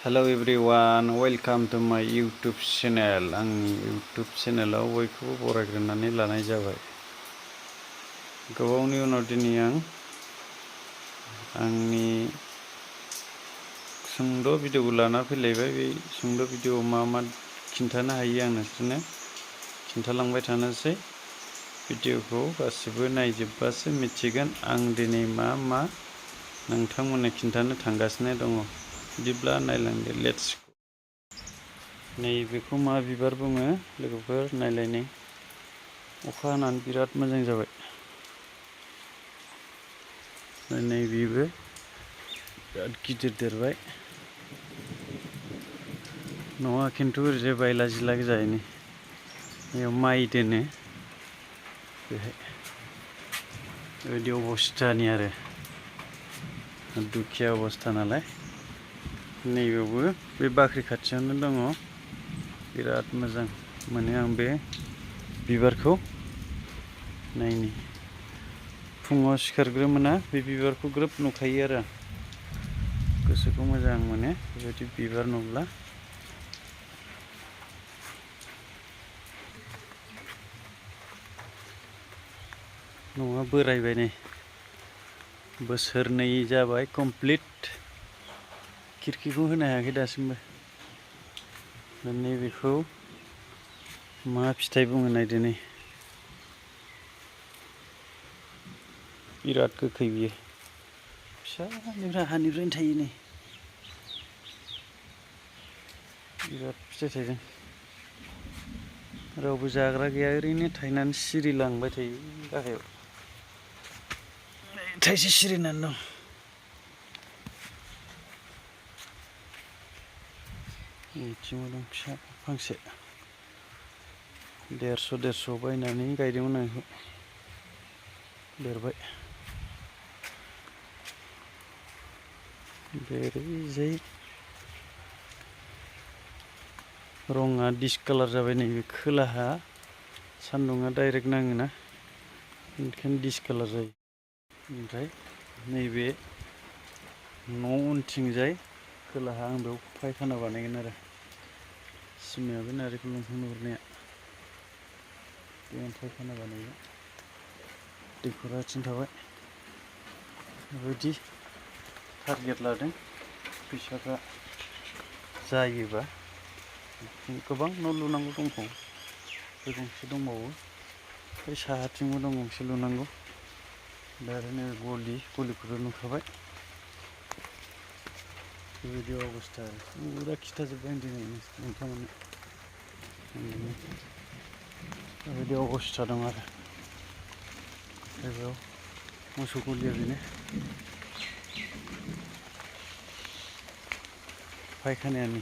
Hello everyone, welcome to my YouTube channel. आंनि YouTube चेनेलाव बयखौबो बरायग्रोनानै लानाय जाबाय। गोबावनि उनाव दिनै आंनि सुंद' भिडिअ'खौ लाना फैलायबाय। बे सुंद' भिडिअ'आव मा खिन्थानो हायो आं नोंसोरनो खिन्थालांबाय थानोसै। भिडिअ'खौ गासिबो नायजोबबासो मिथिगोन आं दिनै मा नोंथांमोननो खिन्थानो थांगासिनो दङ। बिदिब्ला नायलांदो, लेट्स गो। नैबेखौ मा बिबार बुङो लोगोफोर? नायलाय नै, अखा हानानै बिराद मोजां जाबाय। नैबेबो बिराद गिदिर देरबाय। न'आ खिन्थु ओरैजाय बायला जिला गोजायैनो। बेयाव माइ दोनो, बेहाय बेबायदि अबस्थानि आरो दुखिया अबस्था नालाय। नैबेयावबो बे बाख्रि खाथियावनो दङ। बिराद मोजां मोनो आं बे बिबारखौ नायनो। फुङाव सिखारग्रोमोना बे बिबारखौ ग्रोब नुखायो आरो आं। गोसोखौ मोजां मोनो बेबायदि बिबार नुब्ला। न'आ बोरायबाय नै, बोसोरनै जाबाय कमप्लिट। खिरखिखौ होनो हायाखै दासिमबो। नैबेखौ मा फिथाइ बुङो नायदो नै, बिराद गोखै बियो। फिसानिफ्राय हानिफ्रायनो थायो नै, बिराद फिथाइ थायदों। रावबो जाग्रा गैया, ओरैनो थायनानै सिरिलांबाय थायो गाहायाव। थाइसे सिरिनानै दं। बिथिंबो दं फिसा फांसे। 150 बायनानै गायदोंमोन आं बेखौ, देरबाय। ओरैजाय रङा डिसकालार जाबाय। नैबे खोलाहा सान्दुङा डाइरेक्ट नाङोना, ओंखायनो डिसकालार जायो। ओमफ्राय नैबे न' उनथिंजाय खोलाहा आं बेयाव फायखाना बानायगोन आरो। सिमाया बे नारेंखल दंफां नुहुरनाया, बेयाव फायखाना बानायगोन। दैखरा आथिं थाबाय। बेबायदि टारगेट लादों। फैसाफ्रा जायोबा गोबां न' लुनांगौ दंबावो। बे गंसे दंबावो, बे साहाथिंबो दं गंसे लुनांगौ। दा आरो नै गलिखौथ' नुखाबाय। बेबायदि अबस्था आरो फुरा खिथाजोब्बाय आं दिनै नोंथांमोननो। बेबायदि अबस्था दं आरो। बेयाव मोसौ गलिया बेनो। फायखानायानो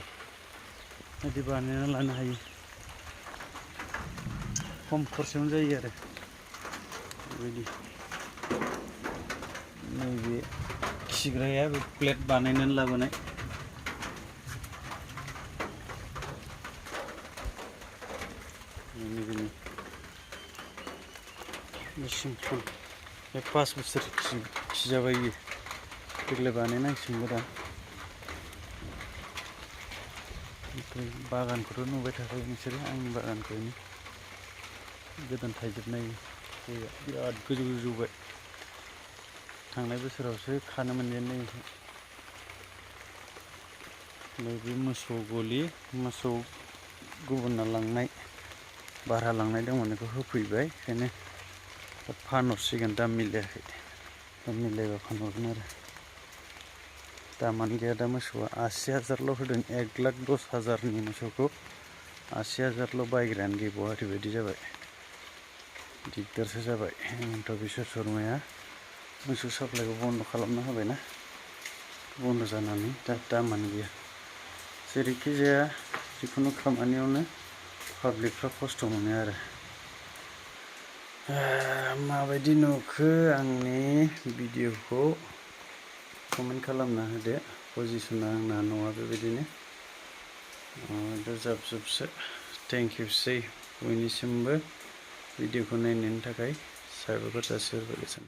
बिदि बानायना लानो हायो। खम खरसायावनो जायो आरो बेबायदि। नैबे खिग्राया बे प्लेट बानायनानै लाबोनाय। सिम्पोल, बे 5 बोसोर खिजाबाय बियो। देग्लाय बानायनांसिगोन गोदान। ओमफ्राय बागानखौथ' नुबाय थाखायो नोंसोरो, आंनि बागानखौनो। गोदान थायजोबनाय जायगा बिराद गोजौ जौबाय। थांनाय बोसोरावसो खानो मोनजेननाय बेखौ। नैबे मोसौ गलि, मोसौ गुबुना लांनाय, भारा लांनाय दंमोन, बेखौ होफैबाय। ओंखायनो फानहरसिगोन, दाम मिलायाखै। दाम मिलायबा फानहरगोन आरो। दामानो गैया दा मोसौआ। 80,000ल' होदों। 1,10,000नि मोसौखौ 80,000ल' बायग्रायानो गैबावा, ओरैबायदि जाबाय। दिगदारसो जाबाय। हिमन्त बिश्व शर्माया मोसौ साप्लाइखौ बन्द' खालामना होबायना। बन्द' जानानै दा दामानो गैया। जेरैखि जाया जिखुनु खामानियावनो पाब्लिकफ्रा खस्थ' मोनो आरो। माबायदि नुखो आंनि भिडिअ'खौ कमेन्ट खालामना होदो। पजिसना आंना न'आ बेबायदिनो जाबजुबसो। थेंक इउसै बयनिसिमबो भिडिअ'खौ नायनायनि थाखाय। साबायखर जासिहरबाय। गोजोन्थों।